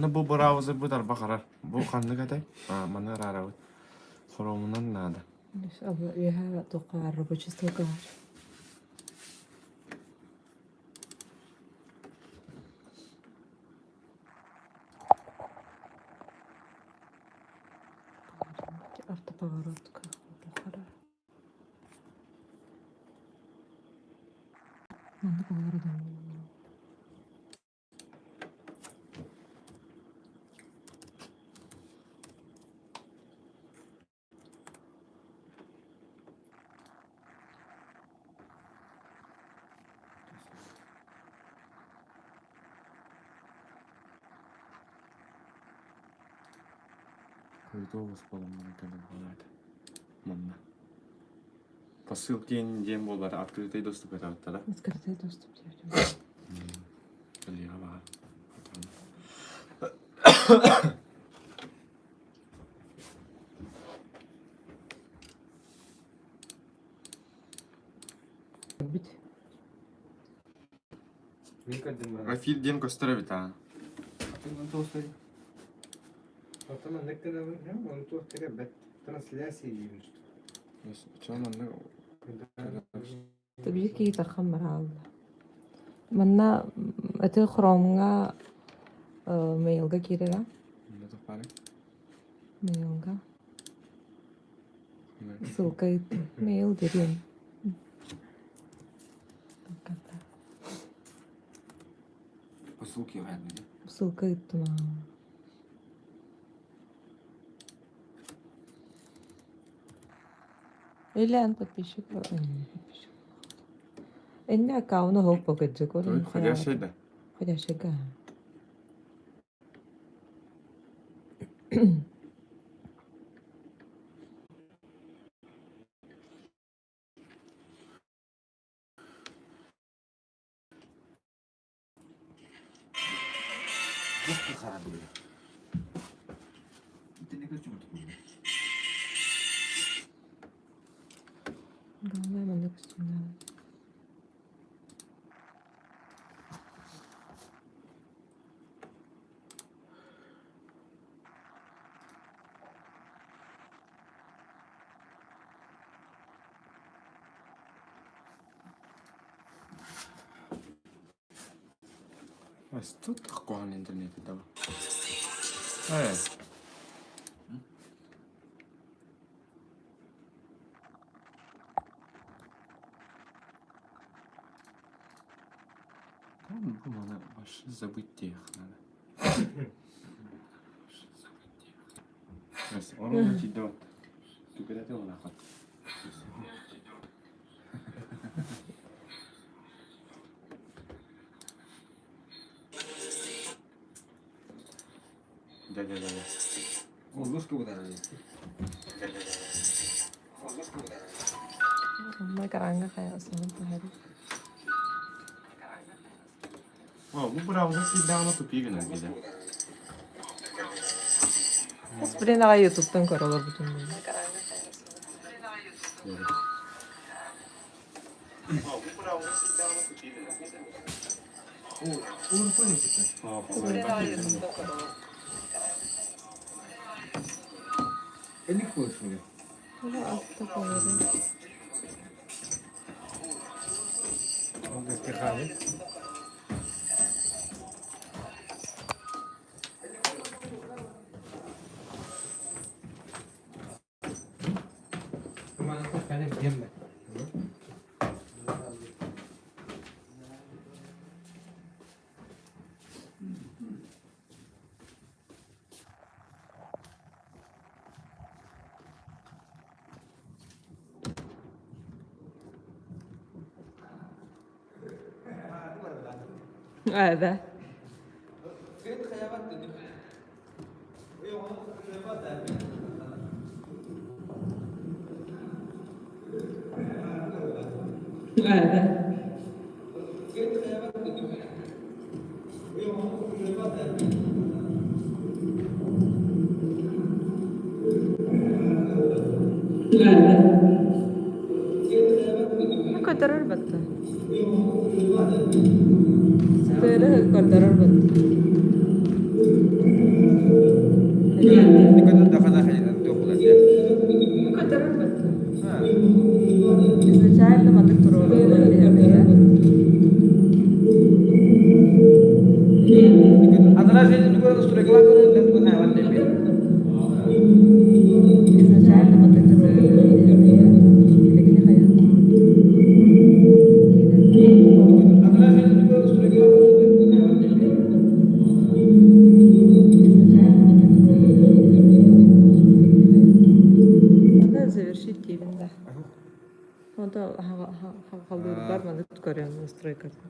Бу быраабызырбыт арба харар. Бу ханнык этэй? А, маны араарабыт. Хоромунан наада. Үөһэ туохха баар рабочий столга баар. Автоповоротка бухара. Маннык оҕолор дьон Хойутуобус буоламмын кэлэн буолаат манна. По ссылке диэн буолбата открытый доступ этабыттара. Открытый доступ диэбитим. Кэлиэҕэ баҕар. Бит. Эфир диэн көстөр эбит аа. Оттон маннык гынабын, ону туох да кэлбэт. Трансляция диибин. Чон маннык Биир киһи таххан бараалла. Манна ити хромҥа мейлга киирэрэ. Мейлга. Ссылка ыыттым. Мейл дириэн. По ссылке вряд ли. Ссылка ыыттым. Или эн подписчик подписчик. Инне аккаунт оһох покырдьык Той входящий да. Входящий га. Главное маннык үстүннээх. Тут куһаҕан интернети таба. Э. Там надо вообще забыть тех надо. Ону тидот. Түгэрэтэ улахан. Да-да-да. Онно экраҥҥа хайа саҥа түһэр. О, бу браузер киирдэҕинэ тупик гынан киирэр. Блин, аҕай ютубтан көрө олорбутум дии. Ээ Көрдөрөр батта. Сытыары көрдөрөр батта. Изначально маннык туруору ылан биһэрбитэ. Изначально маннык туруору ылан биһэрбитэ. Билигин хайа? Надо завершить диибин да. Онто халлыырбар маннык көрөн настройкатын.